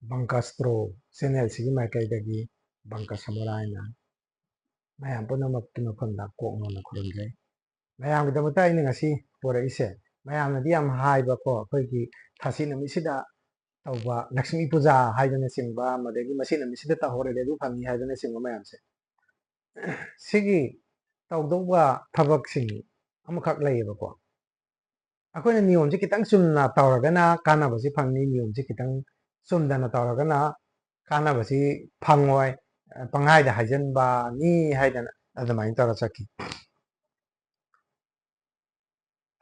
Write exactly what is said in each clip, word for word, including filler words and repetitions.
ꯕꯪꯀꯁꯇ꯭ꯔꯣ ꯆꯦꯅꯦꯜꯁꯤꯒꯤ ꯃꯥꯏꯀꯩꯗꯒꯤ ꯕꯪꯀꯁ ꯁꯃꯨꯔꯥꯏꯅ ꯃꯌꯥꯝ ꯄꯨꯝꯅꯃꯛꯀꯤ ꯃꯐꯝꯗ ꯀꯣꯛ ꯅꯣꯟꯅ ꯈꯨꯔꯨꯝꯖꯩ꯫ ꯃꯌꯥꯝꯒꯤꯗꯃꯛꯇ ꯑꯩꯅ ꯉꯁꯤ ꯄꯨꯔꯛꯏꯁꯦ, ꯃꯌꯥꯝꯅꯗꯤ ꯌꯥꯝ ꯍꯥꯏꯕꯀꯣ, ꯑꯩꯈꯣꯏꯒꯤ ꯊꯥꯁꯤ ꯅꯨꯃꯤꯠꯁꯤꯗ ꯇꯧꯕ ꯂꯛꯁꯃꯤ ꯄꯨꯖꯥ ꯍꯥꯏꯗꯅꯆꯤꯡꯕ, ꯑꯃꯗꯒꯤ ꯃꯁꯤ ꯅꯨꯃꯤꯠꯁꯤꯗ ꯇꯧꯍꯧꯔꯗꯤ ꯑꯗꯨ ꯐꯪꯉꯤ ꯍꯥꯏꯗꯅꯆꯤꯡꯕ ꯃꯌꯥꯝꯁꯦ, ꯁꯤꯒꯤ ꯇꯧꯗꯧꯕ ꯊꯕꯛꯁꯤꯡ ꯑꯃꯈꯛ ꯂꯩꯌꯦꯕꯀꯣ꯫ ꯑꯩꯈꯣꯏꯅ ꯅꯤꯌꯣꯝꯁꯤ ꯈꯤꯇꯪ ꯆꯨꯝꯅ ꯇꯧꯔꯒꯅ ꯀꯥꯟꯅꯕꯁꯤ ꯐꯪꯅꯤ, ꯅꯤꯌꯣꯝꯁꯤ ꯈꯤꯇꯪ ꯆꯨꯝꯗꯅ ꯇꯧꯔꯒꯅ ꯀꯥꯟꯅꯕꯁꯤ ꯐꯪꯉꯣꯏ, ꯄꯪꯍꯥꯏꯗ ꯍꯥꯏꯖꯟꯕꯅꯤ ꯍꯥꯏꯗꯅ ꯑꯗꯨꯃꯥꯏꯅ ꯇꯧꯔ ꯆꯠꯈꯤ꯫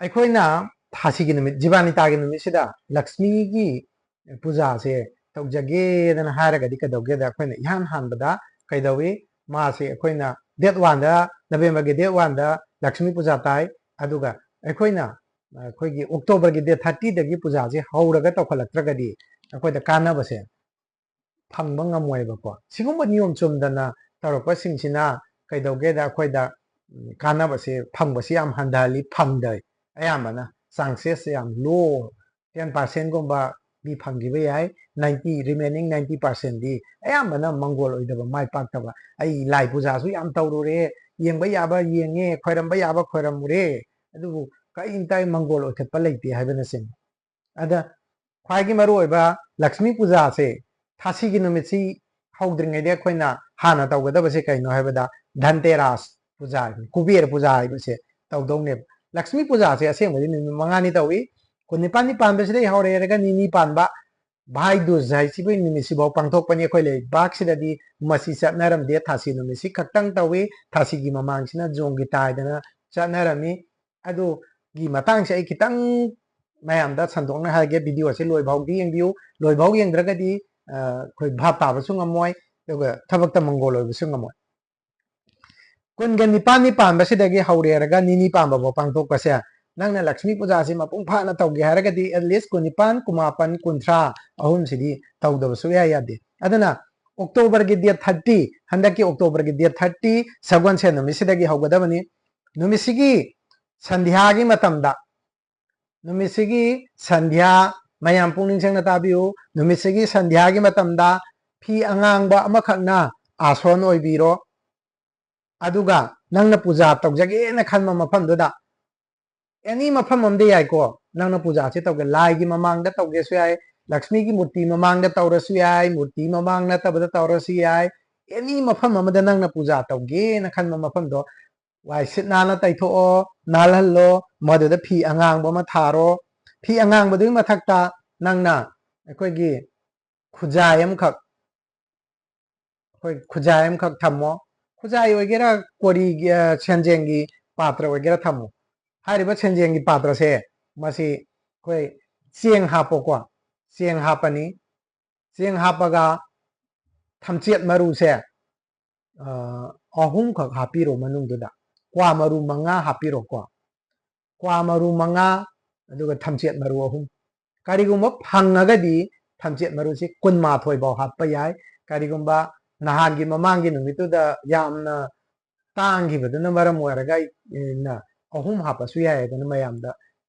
ꯑꯩꯈꯣꯏꯅ ꯊꯥꯁꯤꯒꯤ ꯅꯨꯃꯤꯠ, ꯖꯤꯕꯥꯅꯤꯇꯥꯒꯤ ꯅꯨꯃꯤꯠꯁꯤꯗ ꯂꯛꯁꯃꯤꯒꯤ ꯄꯨꯖꯥꯁꯦ ꯇꯧꯖꯒꯦꯗꯅ ꯍꯥꯏꯔꯒꯗꯤ ꯀꯩꯗꯧꯒꯦꯗ, ꯑꯩꯈꯣꯏꯅ ꯏꯍꯥꯟ ꯍꯥꯟꯕꯗ ꯀꯩꯗꯧꯏ, ꯃꯥꯁꯦ ꯑꯩꯈꯣꯏꯅ ꯗꯦꯠ ꯋꯥꯟꯗ, ꯅꯕꯦꯝꯕꯔꯒꯤ ꯗꯦꯠ ꯋꯥꯟꯗ ꯂꯛꯁꯃꯤ ꯄꯨꯖꯥ ꯇꯥꯏ, ꯑꯗꯨꯒ ꯑꯩꯈꯣꯏꯅ ꯑꯩꯈꯣꯏꯒꯤ ꯑꯣꯛꯇꯣꯕꯔꯒꯤ ꯗꯦꯠ ꯊꯥꯔꯇꯤꯗꯒꯤ ꯄꯨꯖꯥꯁꯦ ꯍꯧꯔꯒ ꯇꯧꯈꯠꯂꯛꯇ꯭ꯔꯒꯗꯤ ꯑꯩꯈꯣꯏꯗ ꯀꯥꯟꯅꯕꯁꯦ ꯐꯪꯕ ꯉꯝꯃꯣꯏꯕꯀꯣ꯫ ꯁꯤꯒꯨꯝꯕ ꯅꯤꯌꯣꯝ ꯆꯨꯝꯗꯅ ꯇꯧꯔꯛꯄꯁꯤꯡꯁꯤꯅ ꯀꯩꯗꯧꯒꯦꯗ, ꯑꯩꯈꯣꯏꯗ ꯎꯝ, ꯀꯥꯟꯅꯕꯁꯦ ꯐꯪꯕꯁꯤ ꯌꯥꯝ ꯍꯟꯊꯍꯜꯂꯤ, ꯐꯪꯗꯦ꯫ ꯑꯌꯥꯝꯕꯅ ꯆꯥꯟꯁꯦꯁꯁꯦ ꯌꯥꯝ ꯂꯣ, ꯇꯦꯟ ꯄꯥꯔꯁꯦꯟꯒꯨꯝꯕ ꯃꯤ ꯐꯪꯈꯤꯕ ꯌꯥꯏ, ꯅꯥꯏꯟꯇꯤ, ꯔꯤꯃꯦꯅꯤꯡ ꯅꯥꯏꯟꯇꯤ ꯄꯥꯔꯁꯦꯟꯗꯤ ꯑꯌꯥꯝꯕꯅ ꯃꯪꯒꯣꯜ ꯑꯣꯏꯗꯕ, ꯃꯥꯏ ꯄꯥꯛꯇꯕ꯫ ꯑꯩ ꯂꯥꯏ ꯄꯨꯖꯥꯁꯨ ꯌꯥꯝ ꯇꯧꯔꯨꯔꯦ, ꯌꯦꯡꯕ ꯌꯥꯕ ꯌꯦꯡꯉꯦ, ꯈꯣꯏꯔꯝꯕ ꯌꯥꯕ ꯈꯣꯏꯔꯝꯃꯨꯔꯦ, ꯑꯗꯨꯕꯨ ꯀꯔꯤꯝꯇ ꯑꯩ ꯃꯪꯒꯣꯜ ꯑꯣꯏꯈꯠꯄ ꯂꯩꯇꯦ ꯍꯥꯏꯕꯅꯆꯤꯡꯕ꯫ ꯑꯗ ꯈ꯭ꯋꯥꯏꯒꯤ ꯃꯔꯨꯑꯣꯏꯕ ꯂꯛꯁꯃꯤ ꯄꯨꯖꯥꯁꯦ, ꯊꯥꯁꯤꯒꯤ ꯅꯨꯃꯤꯠꯁꯤ ꯍꯧꯗ꯭ꯔꯤꯉꯩꯗ ꯑꯩꯈꯣꯏꯅ ꯍꯥꯟꯅ ꯇꯧꯒꯗꯕꯁꯦ ꯀꯩꯅꯣ ꯍꯥꯏꯕꯗ ꯙꯟꯇꯦꯔꯥꯁ ꯄꯨꯖꯥ, ꯀꯨꯕꯦꯔ ꯄꯨꯖꯥ ꯍꯥꯏꯕꯁꯦ ꯇꯧꯗꯧꯅꯦꯕ꯫ ꯂꯛꯁꯃꯤ ꯄꯨꯖꯥꯁꯦ ꯑꯁꯦꯡꯕꯗꯤ ꯅꯨꯃꯤꯠ ꯃꯉꯥꯅꯤ ꯇꯧꯏ꯫ ꯀꯨꯟꯅꯤꯄꯥꯟꯅꯤ ꯄꯥꯟꯕꯁꯤꯗꯩ ꯍꯧꯔꯦ ꯍꯥꯏꯔꯒ ꯅꯤꯅꯤ ꯄꯥꯟꯕ, ꯚꯥꯏ ꯗꯨꯖ ꯍꯥꯏꯁꯤꯕꯨ ꯅꯨꯃꯤꯠꯁꯤꯐꯥꯎ ꯄꯥꯡꯊꯣꯛꯄꯅꯤ꯫ ꯑꯩꯈꯣꯏ ꯂꯩꯕꯥꯛꯁꯤꯗꯗꯤ ꯃꯁꯤ ꯆꯠꯅꯔꯝꯗꯦ, ꯊꯥꯁꯤ ꯅꯨꯃꯤꯠꯁꯤ ꯈꯛꯇꯪ ꯇꯧꯏ꯫ ꯊꯥꯁꯤꯒꯤ ꯃꯃꯥꯡꯁꯤꯅ ꯖꯣꯡꯒꯤꯇꯥ ꯍꯥꯏꯗꯅ ꯆꯠꯅꯔꯝꯃꯤ꯫ ꯑꯗꯨꯒꯤ ꯃꯇꯥꯡꯁꯦ ꯑꯩ ꯈꯤꯇꯪ ꯃꯌꯥꯝꯗ ꯁꯟꯗꯣꯛꯅ ꯍꯥꯏꯒꯦ꯫ ꯚꯤꯗꯤꯑꯣꯁꯦ ꯂꯣꯏꯐꯥꯎꯗꯤ ꯌꯦꯡꯕꯤꯌꯨ꯫ ꯂꯣꯏꯐꯥꯎ ꯌꯦꯡꯗ꯭ꯔꯒꯗꯤ ꯑ, ꯑꯩꯈꯣꯏ ꯚꯥꯞ ꯇꯥꯕꯁꯨ ꯉꯝꯃꯣꯏ, ꯑꯗꯨꯒ ꯊꯕꯛꯇ ꯃꯪꯒꯣꯜ ꯑꯣꯏꯕꯁꯨ ꯉꯝꯃꯣꯏ꯫ ꯀꯨꯟꯒ ꯅꯤꯄꯥꯟꯅꯤ ꯄꯥꯟꯕꯁꯤꯗꯒꯤ ꯍꯧꯔꯦꯔꯒ ꯅꯤꯅꯤ ꯄꯥꯟꯕꯐꯥꯎ ꯄꯥꯡꯊꯣꯛꯄꯁꯦ, ꯅꯪꯅ ꯂꯛꯁꯃꯤ ꯄꯨꯖꯥꯁꯤ ꯃꯄꯨꯡ ꯐꯥꯅ ꯇꯧꯒꯦ ꯍꯥꯏꯔꯒꯗꯤ at least ꯀꯨꯟꯅꯤꯄꯥꯟ, ꯀꯨꯟꯃꯥꯄꯟ, ꯀꯨꯟꯊ꯭ꯔꯥ, ꯑꯍꯨꯝꯁꯤꯗꯤ ꯇꯧꯗꯕ ꯁꯨꯛꯌꯥ ꯌꯥꯗꯦ꯫ ꯑꯗꯨꯅ ꯑꯣꯛꯇꯣꯕꯔꯒꯤ ꯗꯦꯠ ꯊꯥꯔꯇꯤ, ꯍꯟꯗꯛꯀꯤ ꯑꯣꯛꯇꯣꯕꯔꯒꯤ ꯗꯦꯠ ꯊꯥꯔꯇꯤ ꯁꯒꯣꯜꯁꯦꯟ ꯅꯨꯃꯤꯠꯁꯤꯗꯒꯤ ꯍꯧꯒꯗꯕꯅꯤ꯫ ꯅꯨꯃꯤꯠꯁꯤꯒꯤ ꯁꯟꯙ꯭ꯌꯥꯒꯤ ꯃꯇꯝꯗ, ꯅꯨꯃꯤꯠꯁꯤꯒꯤ ꯁꯟꯙ꯭ꯌꯥ ꯃꯌꯥꯝ ꯄꯨꯛꯅꯤꯡ ꯆꯪꯅ ꯇꯥꯕꯤꯌꯨ꯫ ꯅꯨꯃꯤꯠꯁꯤꯒꯤ ꯁꯟꯙ꯭ꯌꯥꯒꯤ ꯃꯇꯝꯗ ꯐꯤ ꯑꯉꯥꯡꯕ ꯑꯃꯈꯛꯅ ꯑꯥꯁꯣꯟ ꯑꯣꯏꯕꯤꯔꯣ꯫ ꯑꯗꯨꯒ ꯅꯪꯅ ꯄꯨꯖꯥ ꯇꯧꯖꯒꯦꯅ ꯈꯟꯕ ꯃꯐꯝꯗꯨꯗ, ꯑꯦꯅꯤ ꯃꯐꯝ ꯑꯃꯗ ꯌꯥꯏꯀꯣ, ꯅꯪꯅ ꯄꯨꯖꯥꯁꯦ ꯇꯧꯒꯦ, ꯂꯥꯏꯒꯤ ꯃꯃꯥꯡꯗ ꯇꯧꯒꯦꯁꯨ ꯌꯥꯏ, ꯂꯛꯁꯃꯤꯒꯤ ꯃꯨꯔꯇꯤ ꯃꯃꯥꯡꯗ ꯇꯧꯔꯁꯨ ꯌꯥꯏ, ꯃꯨꯔꯇꯤ ꯃꯃꯥꯡ ꯅꯠꯇꯕꯗ ꯇꯧꯔꯁꯨ ꯌꯥꯏ, ꯑꯦꯅꯤ ꯃꯐꯝ ꯑꯃꯗ ꯅꯪꯅ ꯄꯨꯖꯥ ꯇꯧꯒꯦꯅ ꯈꯟꯕ ꯃꯐꯝꯗꯣ ꯋꯥꯏ ꯁꯤꯠ ꯅꯥꯟꯅ ꯇꯩꯊꯣꯛꯑꯣ, ꯅꯥꯜꯍꯜꯂꯣ, ꯃꯗꯨꯗ ꯐꯤ ꯑꯉꯥꯡꯕ ꯑꯃ ꯊꯥꯔꯣ꯫ ꯐꯤ ꯑꯉꯥꯡꯕꯗꯨꯒꯤ ꯃꯊꯛꯇ ꯅꯪꯅ ꯑꯩꯈꯣꯏꯒꯤ ꯈꯨꯖꯥꯏ ꯑꯃꯈꯛ, ꯑꯩꯈꯣꯏ ꯈꯨꯖꯥꯏ ꯑꯃꯈꯛ ꯊꯝꯃꯣ꯫ ꯈꯨꯖꯥꯏ ꯑꯣꯏꯒꯦꯔꯥ, ꯀꯣꯔꯤꯒꯤ, ꯑ, ꯁꯦꯟꯖꯦꯡꯒꯤ ꯄꯥꯇ꯭ꯔ ꯑꯣꯏꯒꯦꯔꯥ ꯊꯝꯃꯣ꯫ ꯍꯥꯏꯔꯤꯕ ꯁꯦꯟꯖꯦꯡꯒꯤ ꯄꯥꯇ꯭ꯔꯁꯦ, ꯃꯁꯤ ꯑꯩꯈꯣꯏ ꯆꯦꯡ ꯍꯥꯞꯄꯣꯀꯣ, ꯆꯦꯡ ꯍꯥꯞꯄꯅꯤ꯫ ꯆꯦꯡ ꯍꯥꯞꯄꯒ ꯊꯝꯆꯦꯠ ꯃꯔꯨꯁꯦ, ꯑ, ꯑꯍꯨꯝꯈꯛ ꯍꯥꯞꯄꯤꯔꯣ ꯃꯅꯨꯡꯗꯨꯗ꯫ ꯀ꯭ꯋꯥ ꯃꯔꯨ ꯃꯉꯥ ꯍꯥꯞꯄꯤꯔꯣꯀꯣ꯫ ꯀ꯭ꯋꯥ ꯃꯔꯨ ꯃꯉꯥ, ꯑꯗꯨꯒ ꯊꯝꯆꯦꯠ ꯃꯔꯨ ꯑꯍꯨꯝ꯫ ꯀꯔꯤꯒꯨꯝꯕ ꯐꯪꯉꯒꯗꯤ ꯊꯝꯆꯦꯠ ꯃꯔꯨꯁꯤ ꯀꯨꯟꯃꯥꯊꯣꯏ ꯐꯥꯎ ꯍꯥꯞꯄ ꯌꯥꯏ꯫ ꯀꯔꯤꯒꯨꯝꯕ ꯅꯍꯥꯟꯒꯤ ꯃꯃꯥꯡꯒꯤ ꯅꯨꯃꯤꯠꯇꯨꯗ ꯌꯥꯝꯅ ꯇꯥꯡꯈꯤꯕꯗꯨꯅ ꯃꯔꯝ ꯑꯣꯏꯔꯒ ꯑꯩꯅ ꯑꯍꯨꯝ ꯍꯥꯞꯄꯁꯨ ꯌꯥꯏ ꯍꯥꯏꯗꯅ ꯃꯌꯥꯝꯗ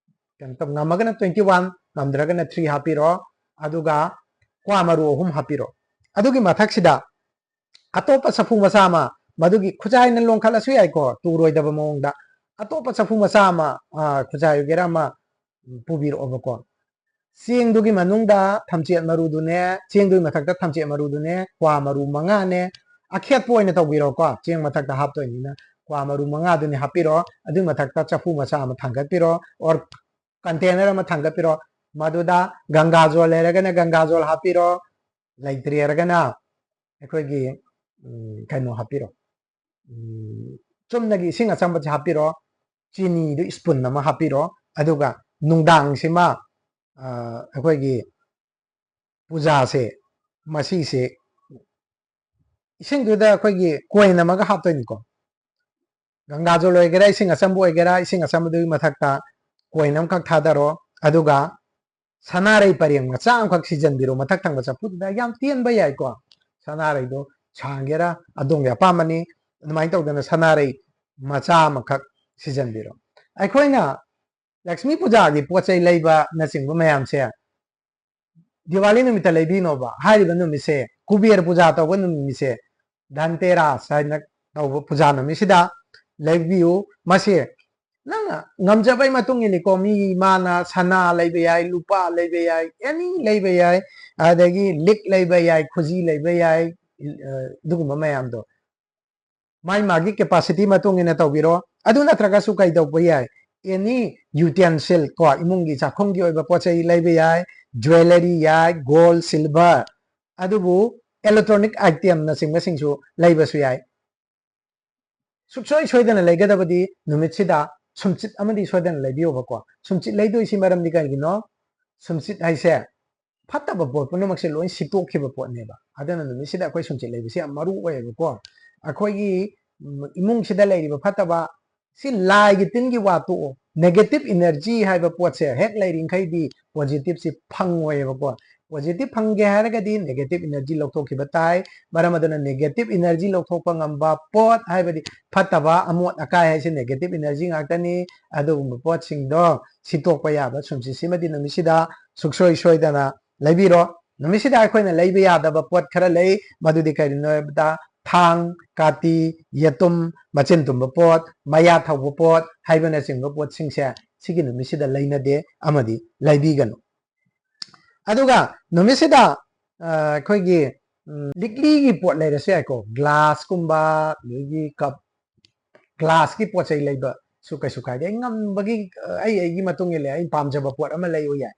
ꯀꯩꯅꯣ ꯇꯧ-, ꯉꯝꯃꯒꯅ twenty one, ꯉꯝꯗ꯭ꯔꯒꯅ three ꯍꯥꯞꯄꯤꯔꯣ, ꯑꯗꯨꯒ ꯀ꯭ꯋꯥ ꯃꯔꯨ ꯑꯍꯨꯝ ꯍꯥꯞꯄꯤꯔꯣ꯫ ꯑꯗꯨꯒꯤ ꯃꯊꯛꯁꯤꯗ ꯑꯇꯣꯞꯄ ꯆꯐꯨ ꯃꯆꯥ ꯑꯃ, ꯃꯗꯨꯒꯤ ꯈꯨꯖꯥꯏꯅ ꯂꯣꯡꯈꯠꯂꯁꯨ ꯌꯥꯏꯀꯣ, ꯇꯨꯔꯣꯏꯗꯕ ꯃꯑꯣꯡꯗ ꯑꯇꯣꯞꯄ ꯆꯐꯨ ꯃꯆꯥ ꯑꯃ, ꯑ, ꯈꯨꯖꯥꯏ ꯑꯣꯏꯒꯦꯔꯥ ꯑꯃ, ꯎꯝ, ꯄꯨꯕꯤꯔꯛꯑꯣꯕꯀꯣ꯫ ꯆꯦꯡꯗꯨꯒꯤ ꯃꯅꯨꯡꯗ ꯊꯝꯆꯦꯠ ꯃꯔꯨꯗꯨꯅꯦ, ꯆꯦꯡꯗꯨꯒꯤ ꯃꯊꯛꯇ ꯊꯝꯆꯦꯠ ꯃꯔꯨꯗꯨꯅꯦ, ꯀ꯭ꯋꯥ ꯃꯔꯨ ꯃꯉꯥꯅꯦ, ꯑꯈꯦꯠꯄ ꯑꯣꯏꯅ ꯇꯧꯕꯤꯔꯣꯀꯣ꯫ ꯆꯦꯡ ꯃꯊꯛꯇ ꯍꯥꯞꯇꯣꯏꯅꯤꯅ ꯀ꯭ꯋꯥ ꯃꯔꯨ ꯃꯉꯥꯗꯨꯅꯤ ꯍꯥꯞꯄꯤꯔꯣ, ꯑꯗꯨꯒꯤ ꯃꯊꯛꯇ ꯆꯐꯨ ꯃꯆꯥ ꯑꯃ ꯊꯥꯡꯒꯠꯄꯤꯔꯣ, or container ꯑꯃ ꯊꯥꯡꯒꯠꯄꯤꯔꯣ꯫ ꯃꯗꯨꯗ ꯒꯪꯒꯥꯖꯣꯜ ꯂꯩꯔꯒꯅ ꯒꯪꯒꯥꯖꯣꯜ ꯍꯥꯞꯄꯤꯔꯣ, ꯂꯩꯇ꯭ꯔꯦ ꯍꯥꯏꯔꯒꯅ ꯑꯩꯈꯣꯏꯒꯤ, ꯎꯝ, ꯀꯩꯅꯣ ꯍꯥꯞꯄꯤꯔꯣ, ꯎꯝ, ꯆꯨꯝꯅꯒꯤ ꯏꯁꯤꯡ ꯑꯆꯝꯕꯁꯦ ꯍꯥꯞꯄꯤꯔꯣ, ꯆꯤꯅꯤꯗꯨ spoon ꯑꯃ ꯍꯥꯞꯄꯤꯔꯣ, ꯑꯗꯨꯒ ꯅꯨꯡꯗꯥꯡꯁꯤꯃ, ꯑ, ꯑꯩꯈꯣꯏꯒꯤ ꯄꯨꯖꯥꯁꯦ, ꯃꯁꯤꯁꯦ ꯏꯁꯤꯡꯗꯨꯗ ꯑꯩꯈꯣꯏꯒꯤ coin ꯑꯃꯒ ꯍꯥꯞꯇꯣꯏꯅꯤꯀꯣ꯫ ꯒꯪꯒꯥꯖꯜ ꯑꯣꯏꯒꯦꯔꯥ, ꯏꯁꯤꯡ ꯑꯆꯝꯕ ꯑꯣꯏꯒꯦꯔꯥ, ꯏꯁꯤꯡ ꯑꯆꯝꯕꯗꯨꯒꯤ ꯃꯊꯛꯇ coin ꯑꯃꯈꯛ ꯊꯥꯗꯔꯣ, ꯑꯗꯨꯒ ꯁꯅꯥꯔꯩ ꯄꯔꯦꯡ ꯃꯆꯥ ꯑꯃꯈꯛ ꯁꯤꯖꯟꯕꯤꯔꯣ ꯃꯊꯛ ꯊꯪꯕ ꯆꯐꯨꯗꯨꯗ꯫ ꯌꯥꯝ ꯇꯦꯟꯕ ꯌꯥꯏꯀꯣ, ꯁꯅꯥꯔꯩꯗꯣ ꯁꯥꯡꯒꯦꯔꯥ, ꯑꯗꯣꯝꯒꯤ ꯑꯄꯥꯝꯕꯅꯤ꯫ ꯑꯗꯨꯃꯥꯏꯅ ꯇꯧꯗꯅ ꯁꯅꯥꯔꯩ ꯃꯆꯥ ꯑꯃꯈꯛ ꯁꯤꯖꯟꯕꯤꯔꯣ꯫ ꯑꯩꯈꯣꯏꯅ ꯂꯛꯁꯃꯤ ꯄꯨꯖꯥꯒꯤ ꯄꯣꯠ ꯆꯩ ꯂꯩꯕꯅꯆꯤꯡꯕ ꯃꯌꯥꯝꯁꯦ ꯗꯤꯋꯥꯂꯤ ꯅꯨꯃꯤꯠꯇ ꯂꯩꯕꯤꯅꯣꯕ꯫ ꯍꯥꯏꯔꯤꯕ ꯅꯨꯃꯤꯠꯁꯦ, ꯀꯨꯕꯦꯔ ꯄꯨꯖꯥ ꯇꯧꯕ ꯅꯨꯃꯤꯠꯁꯦ, ꯙꯟꯇꯦꯔꯥꯁ ꯍꯥꯏꯅ ꯇꯧꯕ ꯄꯨꯖꯥ ꯅꯨꯃꯤꯠꯁꯤꯗ ꯂꯩꯕꯤꯌꯨ꯫ ꯃꯁꯤ ꯅꯪꯅ ꯉꯝꯖꯕꯩ ꯃꯇꯨꯡ ꯏꯜꯂꯤꯀꯣ꯫ ꯃꯤ ꯃꯥꯅ ꯁꯅꯥ ꯂꯩꯕ ꯌꯥꯏ, ꯂꯨꯄꯥ ꯂꯩꯕ ꯌꯥꯏ, ꯑꯦꯅꯤ ꯂꯩꯕ ꯌꯥꯏ, ꯑꯗꯒꯤ ꯂꯤꯛ ꯂꯩꯕ ꯌꯥꯏ, ꯈꯨꯖꯤ ꯂꯩꯕ ꯌꯥꯏ, ꯑ, ꯑꯗꯨꯒꯨꯝꯕ ꯃꯌꯥꯝꯗꯣ꯫ ꯃꯥꯏ ꯃꯥꯒꯤ ꯀꯦꯄꯥꯁꯤꯇꯤ ꯃꯇꯨꯡ ꯏꯟꯅ ꯇꯧꯕꯤꯔꯣ꯫ ꯑꯗꯨ ꯅꯠꯇ꯭ꯔꯒꯁꯨ ꯀꯩ ꯇꯧꯕ ꯌꯥꯏ? ꯑꯦꯅꯤ ꯌꯨꯇꯦꯟꯁꯤꯜ ꯀꯣ, ꯏꯃꯨꯡꯒꯤ ꯆꯥꯛꯈꯨꯝꯒꯤ ꯑꯣꯏꯕ ꯄꯣꯠ ꯆꯩ ꯂꯩꯕ ꯌꯥꯏ, ꯖ꯭ꯋꯦꯂꯔꯤ ꯌꯥꯏ, ꯒꯣꯜ, ꯁꯤꯜꯚꯔ, ꯑꯗꯨꯕꯨ ꯏꯂꯦꯛꯇ꯭ꯔꯣꯅꯤꯛ ꯑꯥꯏꯇꯦꯝꯅꯆꯤꯡꯕꯁꯤꯡꯁꯨ ꯂꯩꯕꯁꯨ ꯌꯥꯏ꯫ ꯁꯨꯡꯁꯣꯏ ꯁꯣꯏꯗꯅ ꯂꯩꯒꯗꯕꯗꯤ ꯅꯨꯃꯤꯠꯁꯤꯗ ꯁꯨꯝꯆꯤꯠ ꯑꯃꯗꯤ ꯁꯣꯏꯗꯅ ꯂꯩꯕꯤꯌꯣꯕꯀꯣ꯫ ꯁꯨꯝꯆꯤꯠ ꯂꯩꯗꯣꯏꯁꯤ ꯃꯔꯝꯗꯤ ꯀꯩꯒꯤꯅꯣ? ꯁꯨꯝꯆꯤꯠ ꯍꯥꯏꯁꯦ ꯐꯠꯇꯕ ꯄꯣꯠ ꯄꯨꯝꯅꯃꯛꯁꯦ ꯂꯣꯏ ꯁꯤꯠꯇꯣꯛꯈꯤꯕ ꯄꯣꯠꯅꯦꯕ꯫ ꯑꯗꯨꯅ ꯅꯨꯃꯤꯠꯁꯤꯗ ꯑꯩꯈꯣꯏ ꯁꯨꯝꯆꯤꯠ ꯂꯩꯕꯁꯤ ꯌꯥꯝ ꯃꯔꯨ ꯑꯣꯏꯌꯦꯕꯀꯣ꯫ ꯑꯩꯈꯣꯏꯒꯤ, ꯎꯝ, ꯏꯃꯨꯡꯁꯤꯗ ꯂꯩꯔꯤꯕ ꯐꯠꯇꯕ, ꯁꯤ ꯂꯥꯏꯒꯤ ꯇꯤꯟꯒꯤ ꯋꯥ ꯇꯣꯛꯑꯣ, ꯅꯦꯒꯦꯇꯤꯞ ꯏꯅꯔꯖꯤ ꯍꯥꯏꯕ ꯄꯣꯠꯁꯦ ꯍꯦꯛ ꯂꯩꯔꯤꯈꯩꯗꯤ ꯄꯣꯖꯤꯇꯤꯞꯁꯤ ꯐꯪꯉꯣꯏꯌꯦꯕꯀꯣ꯫ ꯄꯣꯖꯤꯇꯤꯞ ꯐꯪꯒꯦ ꯍꯥꯏꯔꯒꯗꯤ ꯅꯦꯒꯦꯇꯤꯞ ꯏꯅꯔꯖꯤ ꯂꯧꯊꯣꯛꯈꯤꯕ ꯇꯥꯏ꯫ ꯃꯔꯝ ꯑꯗꯨꯅ ꯅꯦꯒꯦꯇꯤꯞ ꯏꯅꯔꯖꯤ ꯂꯧꯊꯣꯛꯄ ꯉꯝꯕ ꯄꯣꯠ, ꯍꯥꯏꯕꯗꯤ ꯐꯠꯇꯕ ꯑꯃꯣꯠ ꯑꯀꯥꯏ ꯍꯥꯏꯁꯦ ꯅꯦꯒꯦꯇꯤꯞ ꯏꯅꯔꯖꯤ ꯉꯥꯛꯇꯅꯤ꯫ ꯑꯗꯨꯒꯨꯝꯕ ꯄꯣꯠꯁꯤꯡꯗꯣ ꯁꯤꯠꯇꯣꯛꯄ ꯌꯥꯕ ꯁꯨꯝꯆꯤꯠꯁꯤꯃꯗꯤ ꯅꯨꯃꯤꯠꯁꯤꯗ ꯁꯨꯡꯁꯣꯏ ꯁꯣꯏꯗꯅ ꯂꯩꯕꯤꯔꯣ꯫ ꯅꯨꯃꯤꯠꯁꯤꯗ ꯑꯩꯈꯣꯏꯅ ꯂꯩꯕ ꯌꯥꯗꯕ ꯄꯣꯠ ꯈꯔ ꯂꯩ꯫ ꯃꯗꯨꯗꯤ ꯀꯔꯤꯅꯣ ꯍꯥꯏꯕꯗ, ꯊꯥꯡ, ꯀꯥꯇꯤ, ꯌꯦꯇꯨꯝ, ꯃꯆꯤꯟ ꯇꯨꯝꯕ ꯄꯣꯠ, ꯃꯌꯥ ꯊꯧꯕ ꯄꯣꯠ ꯍꯥꯏꯕꯅꯆꯤꯡꯕ ꯄꯣꯠꯁꯤꯡꯁꯦ ꯁꯤꯒꯤ ꯅꯨꯃꯤꯠꯁꯤꯗ ꯂꯩꯅꯗꯦ ꯑꯃꯗꯤ ꯂꯩꯕꯤꯒꯅꯨ꯫ ꯑꯗꯨꯒ ꯅꯨꯃꯤꯠꯁꯤꯗ, ꯑ, ꯑꯩꯈꯣꯏꯒꯤ, ꯎꯝ, ꯂꯤꯛꯂꯤꯒꯤ ꯄꯣꯠ ꯂꯩꯔꯁꯨ ꯌꯥꯏꯀꯣ, ꯒ꯭ꯂꯥꯁꯀꯨꯝꯕ, ꯑꯗꯒꯤ ꯀꯞ, ꯒ꯭ꯂꯥꯁꯀꯤ ꯄꯣꯠ ꯆꯩ ꯂꯩꯕꯁꯨ ꯀꯩꯁꯨ ꯀꯥꯏꯗꯦ꯫ ꯑꯩ ꯉꯝꯕꯒꯤ, ꯑ, ꯑꯩ ꯑꯩꯒꯤ ꯃꯇꯨꯡ ꯏꯜꯂꯦ, ꯑꯩ ꯄꯥꯝꯖꯕ ꯄꯣꯠ ꯑꯃ ꯂꯩꯌꯨ ꯌꯥꯏ꯫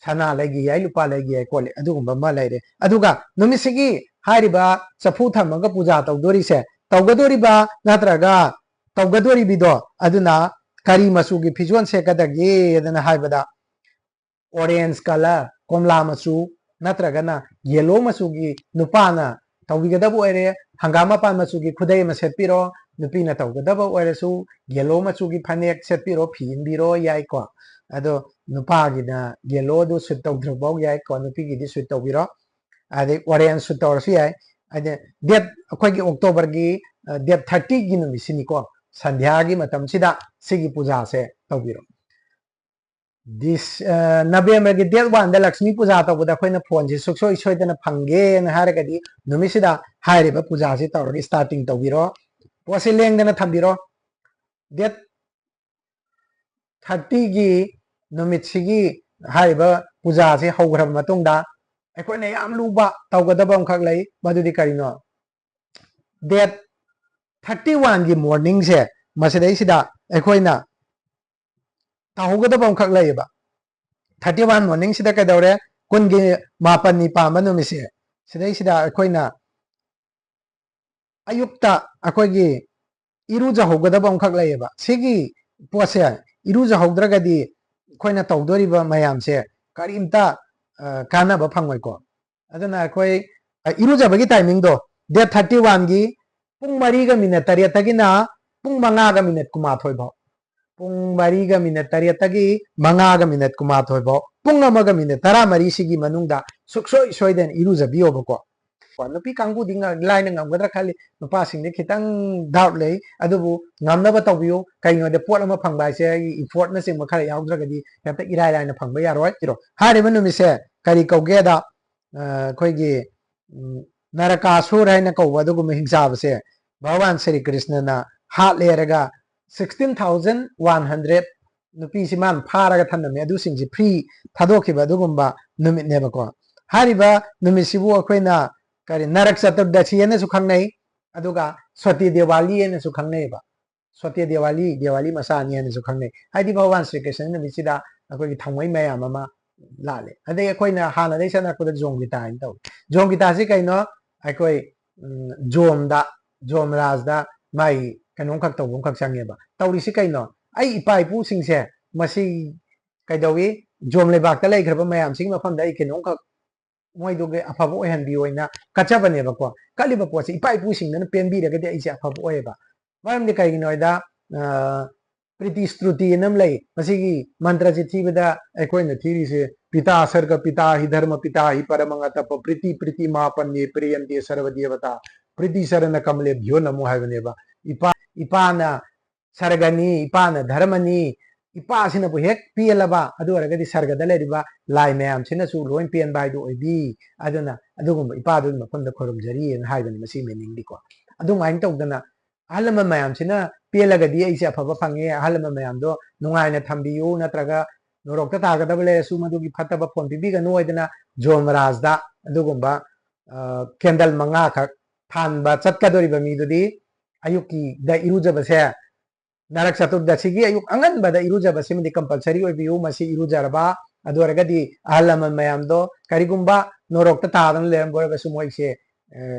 ꯁꯅꯥ ꯂꯩꯒꯦ ꯌꯥꯏ, ꯂꯨꯄꯥ ꯂꯩꯒꯦ ꯌꯥꯏ, ꯀꯣꯜꯂꯤ, ꯑꯗꯨꯒꯨꯝꯕ ꯑꯃ ꯂꯩꯔꯦ꯫ ꯑꯗꯨꯒ ꯅꯨꯃꯤꯠꯁꯤꯒꯤ ꯍꯥꯏꯔꯤꯕ ꯆꯐꯨ ꯊꯝꯃꯒ ꯄꯨꯖꯥ ꯇꯧꯗꯣꯔꯤꯁꯦ, ꯇꯧꯒꯗꯣꯔꯤꯕ ꯅꯠꯇ꯭ꯔꯒ ꯇꯧꯒꯗꯣꯔꯤꯕꯤꯗꯣ, ꯑꯗꯨꯅ ꯀꯔꯤ ꯃꯆꯨꯒꯤ ꯐꯤꯖꯣꯜ ꯁꯦꯠꯀꯗꯒꯦ ꯑꯗꯨꯅ ꯍꯥꯏꯕꯗ, ꯑꯣꯔꯦꯟꯖ ꯀꯂꯔ, ꯀꯣꯝꯂꯥ ꯃꯆꯨ, ꯅꯠꯇ꯭ꯔꯒꯅ ꯌꯦꯂꯣ ꯃꯆꯨꯒꯤ, ꯅꯨꯄꯥꯅ ꯇꯧꯕꯤꯒꯗꯕ ꯑꯣꯏꯔꯦ, ꯍꯪꯒꯥꯝ ꯃꯄꯥꯟ ꯃꯆꯨꯒꯤ ꯈꯨꯗꯩ ꯑꯃ ꯁꯦꯠꯄꯤꯔꯣ, ꯅꯨꯄꯤꯅ ꯇꯧꯒꯗꯕ ꯑꯣꯏꯔꯁꯨ ꯌꯦꯂꯣ ꯃꯆꯨꯒꯤ ꯐꯅꯦꯛ ꯁꯦꯠꯄꯤꯔꯣ, ꯐꯤ ꯏꯟꯕꯤꯔꯣ, ꯌꯥꯏꯀꯣ꯫ ꯑꯗꯣ ꯅꯨꯄꯥꯒꯤꯅ ꯌꯦꯂꯣꯗꯨ ꯁꯨꯠ ꯇꯧꯗ꯭ꯔꯐꯥꯎ ꯌꯥꯏꯀꯣ, ꯅꯨꯄꯤꯒꯤꯗꯤ ꯁꯨꯠ ꯇꯧꯕꯤꯔꯣ꯫ ꯑꯗꯩ ꯑꯣꯔꯦꯟꯖ ꯁꯨꯠ ꯇꯧꯔꯁꯨ ꯌꯥꯏ꯫ ꯑꯗꯩ ꯗꯦꯠ, ꯑꯩꯈꯣꯏꯒꯤ ꯑꯣꯛꯇꯣꯕꯔꯒꯤ, ꯑ, ꯗꯦꯠ ꯊꯥꯔꯇꯤꯒꯤ ꯅꯨꯃꯤꯠꯁꯤꯅꯤꯀꯣ, ꯁꯟꯙ꯭ꯌꯥꯒꯤ ꯃꯇꯝꯁꯤꯗ ꯁꯤꯒꯤ ꯄꯨꯖꯥꯁꯦ ꯇꯧꯕꯤꯔꯣ꯫ ꯗꯤꯁ ꯅꯕꯦꯝꯕꯔꯒꯤ ꯗꯦꯠ ꯋꯥꯟꯗ ꯂꯛꯁꯃꯤ ꯄꯨꯖꯥ ꯇꯧꯕꯗ ꯑꯩꯈꯣꯏꯅ ꯐꯣꯟꯁꯤ ꯁꯨꯡꯁꯣꯏ ꯁꯣꯏꯗꯅ ꯐꯪꯒꯦꯅ ꯍꯥꯏꯔꯒꯗꯤ ꯅꯨꯃꯤꯠꯁꯤꯗ ꯍꯥꯏꯔꯤꯕ ꯄꯨꯖꯥꯁꯤ ꯇꯧꯔꯒ ꯁ꯭ꯇꯥꯔꯇꯤꯡ ꯇꯧꯕꯤꯔꯣ꯫ ꯄꯣꯠꯁꯤ ꯂꯦꯡꯗꯅ ꯊꯝꯕꯤꯔꯣ꯫ ꯗꯦꯠ ꯊꯥꯔꯇꯤꯒꯤ ꯅꯨꯃꯤꯠꯁꯤꯒꯤ ꯍꯥꯏꯔꯤꯕ ꯄꯨꯖꯥꯁꯤ ꯍꯧꯈ꯭ꯔꯕ ꯃꯇꯨꯡꯗ ꯑꯩꯈꯣꯏꯅ ꯌꯥꯝ ꯂꯨꯕ ꯇꯧꯒꯗꯕ ꯑꯃꯈꯛ ꯂꯩ꯫ ꯃꯗꯨꯗꯤ ꯀꯔꯤꯅꯣ? ꯗꯦꯠ ꯊꯥꯔꯇꯤ ꯋꯥꯟꯒꯤ ꯃꯣꯔꯅꯤꯡꯁꯦ ꯃꯁꯤꯗꯩꯁꯤꯗ ꯑꯩꯈꯣꯏꯅ ꯇꯧꯍꯧꯒꯗꯕ ꯑꯃꯈꯛ ꯂꯩꯌꯦꯕ꯫ ꯊꯥꯔꯇꯤ ꯋꯥꯟ ꯃꯣꯔꯅꯤꯡꯁꯤꯗ ꯀꯩꯗꯧꯔꯦ? ꯀꯨꯟꯒꯤ ꯃꯥꯄꯟꯅꯤ ꯄꯥꯟꯕ ꯅꯨꯃꯤꯠꯁꯦ, ꯁꯤꯗꯩꯁꯤꯗ ꯑꯩꯈꯣꯏꯅ ꯑꯌꯨꯛꯇ ꯑꯩꯈꯣꯏꯒꯤ ꯏꯔꯨꯖꯍꯧꯒꯗꯕ ꯑꯃꯈꯛ ꯂꯩꯌꯦꯕ꯫ ꯁꯤꯒꯤ ꯄꯣꯠꯁꯦ ꯏꯔꯨꯖꯍꯧꯗ꯭ꯔꯒꯗꯤ ꯑꯩꯈꯣꯏꯅ ꯇꯧꯗꯣꯔꯤꯕ ꯃꯌꯥꯝꯁꯦ ꯀꯔꯤꯝꯇ ꯀꯥꯟꯅꯕ ꯐꯪꯉꯣꯏꯀꯣ꯫ ꯑꯗꯨꯅ ꯑꯩꯈꯣꯏ ꯏꯔꯨꯖꯕꯒꯤ ꯇꯥꯏꯃꯤꯡꯗꯣ ꯗꯦꯠ ꯊꯥꯔꯇꯤ ꯋꯥꯟꯒꯤ ꯄꯨꯡ ꯃꯔꯤꯒ ꯃꯤꯅꯠ ꯇꯔꯦꯠꯇꯒꯤꯅ ꯄꯨꯡ ꯃꯉꯥꯒ ꯃꯤꯅꯠ ꯀꯨꯟꯃꯥꯊꯣꯏ ꯐꯥꯎ꯫ ꯄꯨꯡ ꯃꯔꯤꯒ ꯃꯤꯅꯠ ꯇꯔꯦꯠꯇꯒꯤ ꯃꯉꯥꯒ ꯃꯤꯅꯠ ꯀꯨꯟꯃꯥꯊꯣꯏ ꯐꯥꯎ, ꯄꯨꯡ ꯑꯃꯒ ꯃꯤꯅꯠ ꯇꯔꯥꯃꯔꯤꯁꯤꯒꯤ ꯃꯅꯨꯡꯗ ꯁꯨꯡꯁꯣꯏ ꯁꯣꯏꯗꯅ ꯏꯔꯨꯖꯕꯤꯌꯣꯕꯀꯣ꯫ ꯀꯣ, ꯅꯨꯄꯤ ꯀꯥꯡꯕꯨꯗꯤ ꯉ-, ꯂꯥꯏꯅ ꯉꯝꯒꯗ꯭ꯔꯥ ꯈꯜꯂꯤ, ꯅꯨꯄꯥꯁꯤꯡꯗꯤ ꯈꯤꯇꯪ ꯗꯥꯎꯠ ꯂꯩ꯫ ꯑꯗꯨꯕꯨ ꯉꯝꯅꯕ ꯇꯧꯕꯤꯌꯨ꯫ ꯀꯩꯒꯤꯅꯣꯗ ꯄꯣꯠ ꯑꯃ ꯐꯪꯕ ꯍꯥꯏꯁꯦ ꯑꯩꯒꯤ ꯏꯐꯣꯔꯠꯅꯆꯤꯡꯕ ꯈꯔ ꯌꯥꯎꯗ꯭ꯔꯒꯗꯤ ꯍꯦꯛꯇ ꯏꯔꯥꯏ ꯂꯥꯏꯅ ꯐꯪꯕ ꯌꯥꯔꯣꯏ꯫ ꯍꯥꯏꯔꯤꯕ ꯅꯨꯃꯤꯠꯁꯦ ꯀꯔꯤ ꯀꯧꯒꯦꯗ, ꯑ, ꯑꯩꯈꯣꯏꯒꯤ, ꯎꯝ, ꯅꯔꯀꯥꯁꯨꯔ ꯍꯥꯏꯅ ꯀꯧꯕ ꯑꯗꯨꯒꯨꯝꯕ ꯍꯤꯡꯆꯥꯕꯁꯦ ꯚꯒꯋꯥꯟ ꯁ꯭ꯔꯤ ꯀ꯭ꯔꯤꯁꯅꯅ ꯍꯥꯠꯂꯦ ꯍꯥꯏꯔꯒ ꯁꯤꯛꯁꯇꯤꯟ ꯊꯥꯎꯖꯟ ꯋꯥꯟ ꯍꯟꯗ꯭ꯔꯦꯠ ꯅꯨꯄꯤꯁꯤ ꯃꯥꯅ ꯐꯥꯔꯒ ꯊꯝꯂꯝꯃꯤ, ꯑꯗꯨꯁꯤꯡꯁꯤ ꯐ꯭ꯔꯤ ꯊꯥꯗꯣꯛꯈꯤꯕ ꯑꯗꯨꯒꯨꯝꯕ ꯅꯨꯃꯤꯠꯅꯦꯕꯀꯣ꯫ ꯍꯥꯏꯔꯤꯕ ꯅꯨꯃꯤꯠꯁꯤꯕꯨ ꯑꯩꯈꯣꯏꯅ ꯀꯔꯤ ꯅꯔꯛ ꯆꯇꯨꯔꯗꯁꯤ ꯍꯥꯏꯅꯁꯨ ꯈꯪꯅꯩ, ꯑꯗꯨꯒ ꯁꯣꯇꯤ ꯗꯤꯋꯥꯂꯤ ꯍꯥꯏꯅꯁꯨ ꯈꯪꯅꯩꯌꯦꯕ꯫ ꯁꯣꯇꯤ ꯗꯤꯋꯥꯂꯤ, ꯗꯤꯋꯥꯂꯤ ꯃꯆꯥꯅꯤ ꯍꯥꯏꯅꯁꯨ ꯈꯪꯅꯩ꯫ ꯍꯥꯏꯗꯤ ꯚꯒꯋꯥꯟ ꯁ꯭ꯔꯤ ꯀ꯭ꯔꯤꯁꯅ ꯅꯨꯃꯤꯠꯁꯤꯗ ꯑꯩꯈꯣꯏꯒꯤ ꯊꯧꯃꯩ ꯃꯌꯥꯝ ꯑꯃ ꯂꯥꯠꯂꯦ꯫ ꯑꯗꯩ ꯑꯩꯈꯣꯏꯅ ꯍꯥꯟꯅꯗꯩ ꯆꯠꯅꯔꯛꯄꯗ ꯖꯣꯝꯒꯤꯇꯥ ꯍꯥꯏꯅ ꯇꯧꯏ꯫ ꯖꯣꯝꯒꯤꯇꯥꯁꯤ ꯀꯩꯅꯣ? ꯑꯩꯈꯣꯏ, ꯎꯝ, ꯖꯣꯝꯗ, ꯖꯣꯝ ꯔꯥꯖꯗ ꯃꯥꯒꯤ ꯀꯩꯅꯣꯝꯈꯛ ꯇꯧꯕ ꯑꯃꯈꯛ ꯆꯪꯉꯦꯕ꯫ ꯇꯧꯔꯤꯁꯤ ꯀꯩꯅꯣ? ꯑꯩ ꯏꯄꯥ ꯏꯄꯨꯁꯤꯡꯁꯦ ꯃꯁꯤ ꯀꯩꯗꯧꯏ? ꯖꯣꯝ ꯂꯩꯕꯥꯛꯇ ꯂꯩꯈ꯭ꯔꯕ ꯃꯌꯥꯝꯁꯤꯒꯤ ꯃꯐꯝꯗ ꯑꯩ ꯀꯩꯅꯣꯝꯈꯛ ꯃꯣꯏꯗꯨꯒꯤ ꯑꯐꯕ ꯑꯣꯏꯍꯟꯕꯤꯌꯣ ꯍꯥꯏꯅ ꯀꯠꯆꯕꯅꯦꯕꯀꯣ꯫ ꯀꯠꯂꯤꯕ ꯄꯣꯠꯁꯤ ꯏꯄꯥ ꯏꯄꯨꯁꯤꯡꯗꯨꯅ ꯄꯦꯟꯕꯤꯔꯒꯗꯤ ꯑꯩꯁꯦ ꯑꯐꯕ ꯑꯣꯏꯌꯦꯕ꯫ ꯃꯔꯝꯗꯤ ꯀꯩꯒꯤꯅꯣ ꯍꯥꯏꯗ, ꯑ, ꯄ꯭ꯔꯤꯇꯤ ꯁ꯭ꯇꯨꯇꯤ ꯑꯅ ꯑꯃ ꯂꯩ꯫ ꯃꯁꯤꯒꯤ ꯃꯟꯇ꯭ꯔꯁꯤ ꯊꯤꯕꯗ ꯑꯩꯈꯣꯏꯅ ꯊꯤꯔꯤꯁꯦ, "ꯄꯤꯇꯥ ꯁꯔꯒ ꯄꯤꯇꯥ ꯍꯤ ꯙꯔꯃ ꯄꯤꯇꯥ ꯍꯤ ꯄꯔꯃ ꯉꯇꯄ ꯄ꯭ꯔꯤꯇꯤ ꯄ꯭ꯔꯤꯇꯤ ꯃꯥꯄꯟꯅꯤ ꯄ꯭ꯔꯤꯌꯟꯇꯦ ꯁꯔꯕ ꯗꯦꯕꯇꯥ ꯄ꯭ꯔꯤꯇꯤ ꯆꯔꯅ ꯀꯃꯂꯦꯚ꯭ꯌꯣ ꯅꯃꯣ" ꯍꯥꯏꯕꯅꯦꯕ꯫ ꯏꯄꯥ, ꯏꯄꯥꯅ ꯁꯔꯒꯅꯤ, ꯏꯄꯥꯅ ꯙꯔꯃꯅꯤ, ꯏꯄꯥꯁꯤꯅꯕꯨ ꯍꯦꯛ ꯄꯦꯜꯂꯕ, ꯑꯗꯨ ꯑꯣꯏꯔꯒꯗꯤ ꯁꯔꯒꯗ ꯂꯩꯔꯤꯕ ꯂꯥꯏ ꯃꯌꯥꯝꯁꯤꯅꯁꯨ ꯂꯣꯏ ꯄꯦꯟꯕ ꯍꯥꯏꯗꯨ ꯑꯣꯏꯕꯤ꯫ ꯑꯗꯨꯅ ꯑꯗꯨꯒꯨꯝꯕ ꯏꯄꯥꯗꯨꯒꯤ ꯃꯐꯝꯗ ꯈꯨꯔꯨꯝꯖꯔꯤꯅ ꯍꯥꯏꯕꯅꯤ꯫ ꯃꯁꯤ ꯃꯤꯅꯤꯡꯗꯤꯀꯣ, ꯑꯗꯨꯃꯥꯏꯅ ꯇꯧꯗꯅ ꯑꯍꯜ ꯂꯃꯟ ꯃꯌꯥꯝꯁꯤꯅ ꯄꯦꯜꯂꯒꯗꯤ ꯑꯩꯁꯦ ꯑꯐꯕ ꯐꯪꯉꯦ, ꯑꯍꯜ ꯂꯃꯟ ꯃꯌꯥꯝꯗꯣ ꯅꯨꯡꯉꯥꯏꯅ ꯊꯝꯕꯤꯌꯨ, ꯅꯠꯇ꯭ꯔꯒ ꯅꯣꯔꯣꯛꯇ ꯇꯥꯒꯗꯕ ꯂꯩꯔꯁꯨ ꯃꯗꯨꯒꯤ ꯐꯠꯇꯕ ꯐꯣꯟ ꯄꯤꯕꯤꯒꯅꯨ ꯍꯥꯏꯗꯅ ꯖꯣꯃꯔꯥꯖꯗ ꯑꯗꯨꯒꯨꯝꯕ ꯀꯦꯟꯗꯜ ꯃꯉꯥꯈꯛ ꯊꯥꯟꯕ ꯆꯠꯀꯗꯧꯔꯤꯕ ꯃꯤꯗꯨꯗꯤ ꯑꯌꯨꯛꯀꯤꯗ ꯏꯔꯨꯖꯕꯁꯦ, ꯅꯔꯛ ꯆꯇꯨꯔꯗꯁꯤꯒꯤ ꯑꯌꯨꯛ ꯑꯉꯟꯕꯗ ꯏꯔꯨꯖꯕꯁꯤꯃꯗꯤ ꯀꯝꯄꯜꯁꯔꯤ ꯑꯣꯏꯕꯤꯌꯨ꯫ ꯃꯁꯤ ꯏꯔꯨꯖꯔꯕ, ꯑꯗꯨ ꯑꯣꯏꯔꯒꯗꯤ ꯑꯍꯜ ꯂꯃꯟ ꯃꯌꯥꯝꯗꯣ ꯀꯔꯤꯒꯨꯝꯕ ꯅꯣꯔꯣꯛꯇ ꯇꯥꯗꯅ ꯂꯩꯔꯝꯕ ꯑꯣꯏꯔꯒꯁꯨ ꯃꯣꯏꯁꯦ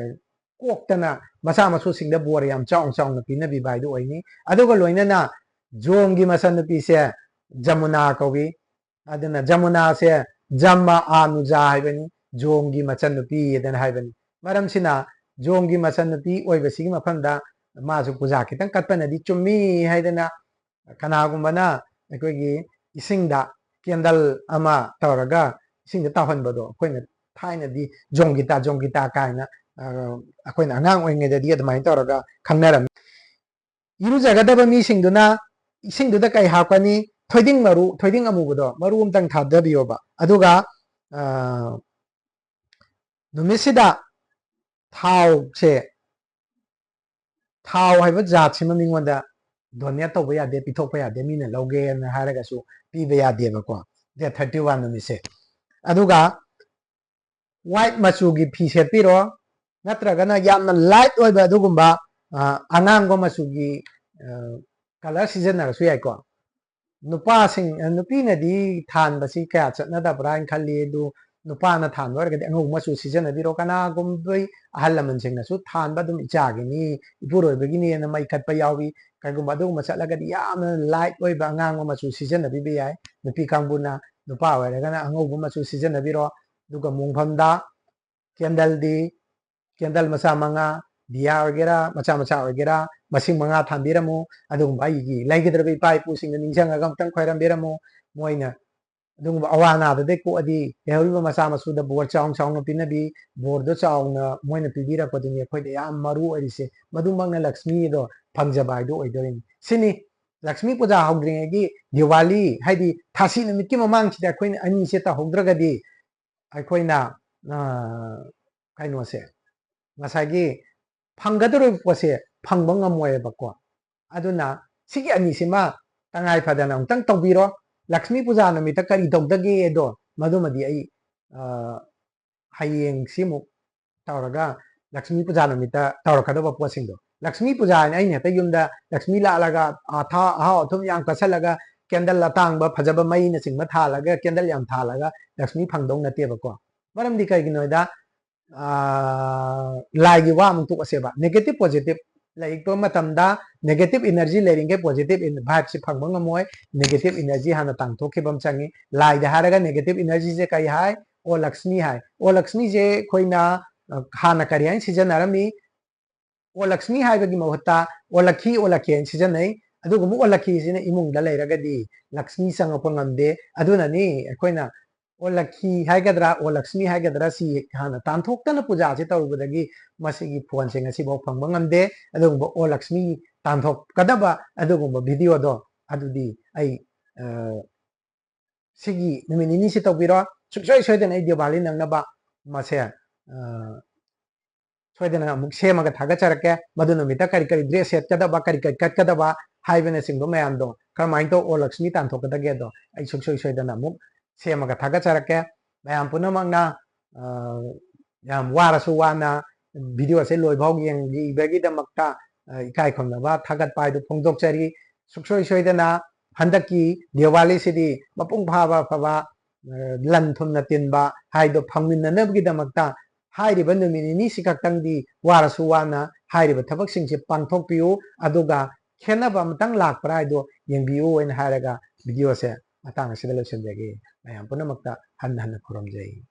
ꯀꯣꯛꯇꯅ ꯃꯆꯥ ꯃꯁꯨꯁꯤꯡꯗ ꯕꯣꯔ ꯌꯥꯝ ꯆꯥꯎꯅ ꯆꯥꯎꯅ ꯄꯤꯅꯕꯤꯕ ꯍꯥꯏꯗꯨ ꯑꯣꯏꯅꯤ꯫ ꯑꯗꯨꯒ ꯂꯣꯏꯅꯅ ꯖꯣꯝꯒꯤ ꯃꯆꯟꯅꯨꯄꯤꯁꯦ ꯖꯃꯨꯅꯥ ꯀꯧꯏ꯫ ꯑꯗꯨꯅ ꯖꯃꯨꯅꯥꯁꯦ ꯖꯝꯃ ꯑꯥꯅꯨꯖꯥ ꯍꯥꯏꯕꯅꯤ, ꯖꯣꯝꯒꯤ ꯃꯆꯟꯅꯨꯄꯤ ꯍꯥꯏꯗꯅ ꯍꯥꯏꯕꯅꯤ꯫ ꯃꯔꯝꯁꯤꯅ ꯖꯣꯝꯒꯤ ꯃꯆꯟꯅꯨꯄꯤ ꯑꯣꯏꯕꯁꯤꯒꯤ ꯃꯐꯝꯗ ꯃꯥꯁꯨ ꯄꯨꯖꯥ ꯈꯤꯇꯪ ꯀꯠꯄꯅꯗꯤ ꯆꯨꯝꯃꯤ ꯍꯥꯏꯗꯅ ꯀꯅꯥꯒꯨꯝꯕꯅ ꯑꯩꯈꯣꯏꯒꯤ ꯏꯁꯤꯡꯗ ꯀꯦꯟꯗꯜ ꯑꯃ ꯇꯧꯔꯒ ꯏꯁꯤꯡꯗ ꯇꯥꯎꯍꯟꯕꯗꯣ ꯑꯩꯈꯣꯏꯅ ꯊꯥꯏꯅꯗꯤ ꯖꯣꯝꯒꯤꯇꯥ ꯖꯣꯝꯒꯤꯇꯥ ꯀꯥꯏꯅ ꯑꯩꯈꯣꯏꯅ ꯑꯉꯥꯡ ꯑꯣꯏꯔꯤꯉꯩꯗꯗꯤ ꯑꯗꯨꯃꯥꯏꯅ ꯇꯧꯔꯒ ꯈꯪꯅꯔꯝꯃꯤ꯫ ꯏꯔꯨꯖꯒꯗꯕ ꯃꯤꯁꯤꯡꯗꯨꯅ ꯏꯁꯤꯡꯗꯨꯗ ꯀꯩ ꯍꯥꯞꯀꯅꯤ? ꯊꯣꯏꯗꯤꯡ ꯃꯔꯨ, ꯊꯣꯏꯗꯤꯡ ꯑꯃꯨꯕꯗꯣ ꯃꯔꯨ ꯑꯃꯇꯪ ꯊꯥꯗꯕꯤꯌꯣꯕ꯫ ꯑꯗꯨꯒ ꯅꯨꯃꯤꯠꯁꯤꯗ ꯊꯥꯎꯁꯦ, ꯊꯥꯎ ꯍꯥꯏꯕ ꯖꯥꯠꯁꯤꯃ ꯃꯤꯉꯣꯟꯗ ꯗꯣꯅꯦꯠ ꯇꯧꯕ ꯌꯥꯗꯦ, ꯄꯤꯊꯣꯛꯄ ꯌꯥꯗꯦ, ꯃꯤꯅ ꯂꯧꯒꯦꯅ ꯍꯥꯏꯔꯒꯁꯨ ꯄꯤꯕ ꯌꯥꯗꯦꯕꯀꯣ, ꯗꯦꯠ ꯊꯥꯔꯇꯤ ꯋꯥꯟ ꯅꯨꯃꯤꯠꯁꯦ꯫ ꯑꯗꯨꯒ ꯋꯥꯏꯠ ꯃꯆꯨꯒꯤ ꯐꯤ ꯁꯦꯠꯄꯤꯔꯣ, ꯅꯠꯇ꯭ꯔꯒꯅ ꯌꯥꯝꯅ ꯂꯥꯏꯠ ꯑꯣꯏꯕ ꯑꯗꯨꯒꯨꯝꯕ ꯑꯉꯥꯡꯕ ꯃꯆꯨꯒꯤ ꯀꯂꯔ ꯁꯤꯖꯤꯟꯅꯔꯁꯨ ꯌꯥꯏꯀꯣ꯫ ꯅꯨꯄꯥꯁꯤꯡ, ꯅꯨꯄꯤꯅꯗꯤ ꯊꯥꯟꯕꯁꯤ ꯀꯌꯥ ꯆꯠꯅꯗꯕ꯭ꯔꯥ ꯍꯥꯏꯅ ꯈꯜꯂꯤ꯫ ꯑꯗꯨ ꯅꯨꯄꯥꯅ ꯊꯥꯟꯕ ꯑꯣꯏꯔꯒꯗꯤ ꯑꯉꯧꯕ ꯃꯆꯨ ꯁꯤꯖꯤꯟꯅꯕꯤꯔꯣ꯫ ꯀꯅꯥꯒꯨꯝꯕ ꯑꯍꯜ ꯂꯃꯟꯁꯤꯡꯅꯁꯨ ꯊꯥꯟꯕ ꯑꯗꯨꯝ ꯏꯆꯥꯒꯤꯅꯤ, ꯏꯄꯨꯔꯣꯏꯕꯒꯤꯅꯤꯅ ꯃꯩ ꯀꯠꯄ ꯌꯥꯎꯏ꯫ ꯀꯩꯒꯨꯝꯕ ꯑꯗꯨꯒꯨꯝꯕ ꯆꯠꯂꯒꯗꯤ ꯌꯥꯝꯅ ꯂꯥꯏꯠ ꯑꯣꯏꯕ ꯑꯉꯥꯡꯕ ꯃꯆꯨ ꯁꯤꯖꯤꯟꯅꯕꯤꯕ ꯌꯥꯏ꯫ ꯅꯨꯄꯤ ꯀꯥꯡꯕꯨꯅ, ꯅꯨꯄꯥ ꯑꯣꯏꯔꯒꯅ ꯑꯉꯧꯕ ꯃꯆꯨ ꯁꯤꯖꯤꯟꯅꯕꯤꯔꯣ꯫ ꯑꯗꯨꯒ ꯃꯣꯡꯐꯝꯗ ꯀꯦꯟꯗꯜꯗꯤ, ꯀꯦꯟꯗꯜ ꯃꯆꯥ ꯃꯉꯥ, ꯗꯤꯌꯥ ꯑꯣꯏꯒꯦꯔꯥ, ꯃꯆꯥ ꯃꯆꯥ ꯑꯣꯏꯒꯦꯔꯥ, ꯃꯁꯤꯡ ꯃꯉꯥ ꯊꯥꯟꯕꯤꯔꯝꯃꯨ꯫ ꯑꯗꯨꯒꯨꯝꯕ ꯑꯩꯒꯤ ꯂꯩꯒꯗꯧꯔꯤꯕ ꯏꯄꯥ ꯏꯄꯨꯁꯤꯡꯗ ꯅꯤꯡꯁꯤꯡꯉꯒ ꯑꯃꯨꯛꯇꯪ ꯈꯣꯏꯔꯝꯕꯤꯔꯝꯃꯨ꯫ ꯃꯣꯏꯅ ꯑꯗꯨꯒꯨꯝꯕ ꯑꯋꯥ ꯑꯅꯥꯗꯨꯗꯩ ꯀꯣꯛꯑꯗꯤ ꯂꯩꯍꯧꯔꯤꯕ ꯃꯆꯥ ꯃꯁꯨꯗ ꯕꯣꯔ ꯆꯥꯎꯅ ꯆꯥꯎꯅ ꯄꯤꯅꯕꯤ, ꯕꯣꯔꯗꯣ ꯆꯥꯎꯅ ꯃꯣꯏꯅ ꯄꯤꯕꯤꯔꯛꯄꯗꯨꯅꯤ ꯑꯩꯈꯣꯏꯗ ꯌꯥꯝ ꯃꯔꯨ ꯑꯣꯏꯔꯤꯁꯦ꯫ ꯃꯗꯨꯃꯛꯅ ꯂꯛꯁꯃꯤꯗꯣ ꯐꯪꯖꯕ ꯍꯥꯏꯗꯣ ꯑꯣꯏꯗꯣꯔꯤꯅꯤ꯫ ꯁꯤꯅꯤ ꯂꯛꯁꯃꯤ ꯄꯨꯖꯥ ꯍꯧꯗ꯭ꯔꯤꯉꯩꯒꯤ ꯗꯤꯋꯥꯂꯤ, ꯍꯥꯏꯗꯤ ꯊꯥꯁꯤ ꯅꯨꯃꯤꯠꯀꯤ ꯃꯃꯥꯡꯁꯤꯗ ꯑꯩꯈꯣꯏꯅ ꯑꯅꯤꯁꯦ ꯇꯧꯍꯧꯗ꯭ꯔꯒꯗꯤ ꯑꯩꯈꯣꯏꯅ, ꯑ, ꯀꯩꯅꯣꯁꯦ, ꯉꯁꯥꯏꯒꯤ ꯐꯪꯒꯗꯧꯔꯤꯕ ꯄꯣꯠꯁꯦ ꯐꯪꯕ ꯉꯝꯃꯣꯏꯕꯀꯣ꯫ ꯑꯗꯨꯅ ꯁꯤꯒꯤ ꯑꯅꯤꯁꯤꯃ ꯇꯉꯥꯏ ꯐꯗꯅ ꯑꯃꯨꯛꯇꯪ ꯇꯧꯕꯤꯔꯣ꯫ ꯂꯛꯁꯃꯤ ꯄꯨꯖꯥ ꯅꯨꯃꯤꯠꯇ ꯀꯔꯤ ꯇꯧꯗꯒꯦꯗꯣ ꯃꯗꯨꯃꯗꯤ ꯑꯩ, ꯑ, ꯍꯌꯦꯡꯁꯤ ꯑꯃꯨꯛ ꯇꯧꯔꯒ ꯂꯛꯁꯃꯤ ꯄꯨꯖꯥ ꯅꯨꯃꯤꯠꯇ ꯇꯧꯔꯛꯀꯗꯕ ꯄꯣꯠꯁꯤꯡꯗꯣ꯫ ꯂꯛꯁꯃꯤ ꯄꯨꯖꯥ ꯍꯥꯏꯅ ꯑꯩꯅ ꯍꯦꯛꯇ ꯌꯨꯝꯗ ꯂꯛꯁꯃꯤ ꯂꯥꯛꯂꯒ, ꯑ, ꯊꯥ-, ꯑꯍꯥꯎ ꯑꯊꯨꯝ ꯌꯥꯝ ꯀꯠꯁꯜꯂꯒ, ꯀꯦꯟꯗꯜ ꯑꯇꯥꯡꯕ ꯐꯖꯕ ꯃꯩꯅꯆꯤꯡꯕ ꯊꯥꯜꯂꯒ, ꯀꯦꯟꯗꯜ ꯌꯥꯝ ꯊꯥꯜꯂꯒ ꯂꯛꯁꯃꯤ ꯐꯪꯗꯧ ꯅꯠꯇꯦꯕꯀꯣ꯫ ꯃꯔꯝꯗꯤ ꯀꯩꯒꯤꯅꯣ ꯍꯥꯏꯗ, ꯑ, ꯂꯥꯏꯒꯤ ꯋꯥ ꯑꯃꯨꯛ ꯇꯣꯛꯑꯁꯦꯕ꯫ Negative positive ꯂꯩꯔꯛꯄ ꯃꯇꯝꯗ negative energy ꯂꯩꯔꯤꯉꯩ positive in-, vibe ꯁꯤ ꯐꯪꯕ ꯉꯝꯃꯣꯏ꯫ Negative energy ꯍꯥꯟꯅ ꯇꯥꯡꯊꯣꯛꯈꯤꯕ ꯑꯃ ꯆꯪꯉꯤ꯫ ꯂꯥꯏꯗ ꯍꯥꯏꯔꯒ negative energy ꯁꯦ ꯀꯔꯤ ꯍꯥꯏ? ꯑꯣ ꯂꯛꯁꯃꯤ ꯍꯥꯏ꯫ ꯑꯣ ꯂꯛꯁꯃꯤꯁꯦ ꯑꯩꯈꯣꯏꯅ, ꯑ, ꯍꯥꯟꯅ ꯀꯔꯤ ꯍꯥꯏꯅ ꯁꯤꯖꯤꯟꯅꯔꯝꯃꯤ? ꯑꯣ ꯂꯛꯁꯃꯤ ꯍꯥꯏꯕꯒꯤ ꯃꯍꯨꯠꯇ ꯑꯣ ꯂꯛꯈꯤ, ꯑꯣ ꯂꯛꯈꯤ ꯍꯥꯏꯅ ꯁꯤꯖꯤꯟꯅꯩ꯫ ꯑꯗꯨꯒꯨꯝꯕ ꯑꯣ ꯂꯛꯈꯤꯁꯤꯅ ꯏꯃꯨꯡꯗ ꯂꯩꯔꯒꯗꯤ ꯂꯛꯁꯃꯤ ꯆꯪꯉꯛꯄ ꯉꯝꯗꯦ꯫ ꯑꯗꯨꯅꯅꯤ ꯑꯩꯈꯣꯏꯅ ꯑꯣ ꯂꯛꯈꯤ ꯍꯥꯏꯒꯗ꯭ꯔꯥ, ꯑꯣ ꯂꯛꯁꯃꯤ ꯍꯥꯏꯒꯗ꯭ꯔꯥ, ꯁꯤ ꯍꯥꯟꯅ ꯇꯥꯟꯊꯣꯛꯇꯅ ꯄꯨꯖꯥꯁꯦ ꯇꯧꯔꯨꯕꯗꯒꯤ ꯃꯁꯤꯒꯤ ꯐꯣꯟꯁꯦ ꯉꯁꯤꯐꯥꯎ ꯐꯪꯕ ꯉꯝꯗꯦ꯫ ꯑꯗꯨꯒꯨꯝꯕ ꯑꯣ ꯂꯛꯁꯃꯤ ꯇꯥꯟꯊꯣꯛꯀꯗꯕ ꯑꯗꯨꯒꯨꯝꯕ ꯚꯤꯗꯤꯑꯣꯗꯣ ꯑꯗꯨꯗꯤ ꯑꯩ, ꯑ, ꯁꯤꯒꯤ ꯅꯨꯃꯤꯠ ꯅꯤꯅꯤꯁꯤ ꯇꯧꯕꯤꯔꯣ꯫ ꯁꯨꯡꯁꯣꯏ ꯁꯣꯏꯗꯅ ꯑꯩ ꯗꯤꯋꯥꯂꯤ ꯅꯪꯅꯕ ꯃꯁꯦ, ꯑ, ꯁꯣꯏꯗꯅ ꯑꯃꯨꯛ ꯁꯦꯝꯃꯒ ꯊꯥꯒꯠꯆꯔꯛꯀꯦ꯫ ꯃꯗꯨ ꯅꯨꯃꯤꯠꯇ ꯀꯔꯤ ꯀꯔꯤ dress ꯁꯦꯠꯀꯗꯕ, ꯀꯔꯤ ꯀꯔꯤ ꯀꯠꯀꯗꯕ ꯍꯥꯏꯕꯅꯆꯤꯡꯕ ꯃꯌꯥꯝꯗꯣ, ꯀꯔꯝꯍꯥꯏꯅ ꯇꯧ ꯑꯣ ꯂꯛꯁꯃꯤ ꯇꯥꯟꯊꯣꯛꯀꯗꯒꯦꯗꯣ ꯑꯩ ꯁꯨꯡꯁꯣꯏ ꯁꯣꯏꯗꯅ ꯑꯃꯨꯛ ꯁꯦꯝꯃꯒ ꯊꯥꯒꯠꯆꯔꯛꯀꯦ꯫ ꯃꯌꯥꯝ ꯄꯨꯝꯅꯃꯛꯅ, ꯑ, ꯌꯥꯝ ꯋꯥꯔꯁꯨ ꯋꯥꯅ ꯚꯤꯗꯤꯑꯣꯁꯦ ꯂꯣꯏꯐꯥꯎ ꯌꯦꯡꯕꯤꯕꯒꯤꯗꯃꯛꯇ, ꯑ, ꯏꯀꯥꯏ ꯈꯨꯝꯅꯕ ꯊꯥꯒꯠꯄ ꯍꯥꯏꯗꯨ ꯐꯣꯡꯗꯣꯛꯆꯔꯤ꯫ ꯁꯨꯡꯁꯣꯏ ꯁꯣꯏꯗꯅ ꯍꯟꯗꯛꯀꯤ ꯗꯤꯋꯥꯂꯤꯁꯤꯗꯤ ꯃꯄꯨꯡ ꯐꯥꯕ ꯑꯐꯕ, ꯑ, ꯂꯟ ꯊꯨꯝꯅ ꯇꯤꯟꯕ ꯍꯥꯏꯗꯣ ꯐꯪꯃꯤꯟꯅꯅꯕꯒꯤꯗꯃꯛꯇ ꯍꯥꯏꯔꯤꯕ ꯅꯨꯃꯤꯠ ꯅꯤꯅꯤꯁꯤ ꯈꯛꯇꯪꯗꯤ ꯋꯥꯔꯁꯨ ꯋꯥꯅ ꯍꯥꯏꯔꯤꯕ ꯊꯕꯛꯁꯤꯡꯁꯦ ꯄꯥꯡꯊꯣꯛꯄꯤꯌꯨ꯫ ꯑꯗꯨꯒ ꯈꯦꯠꯅꯕ ꯑꯃꯇꯪ ꯂꯥꯛꯄ꯭ꯔꯥ ꯍꯥꯏꯗꯣ ꯌꯦꯡꯕꯤꯌꯨ ꯍꯥꯏꯅ ꯍꯥꯏꯔꯒ ꯚꯤꯗꯤꯑꯣꯁꯦ ꯃꯇꯥꯡ ꯑꯁꯤꯗ ꯂꯣꯏꯁꯤꯟꯖꯒꯦ꯫ ꯃꯌꯥꯝ ꯄꯨꯝꯅꯃꯛꯇ ꯍꯟꯅ ꯍꯟꯅ ꯈꯨꯔꯨꯝꯖꯩ꯫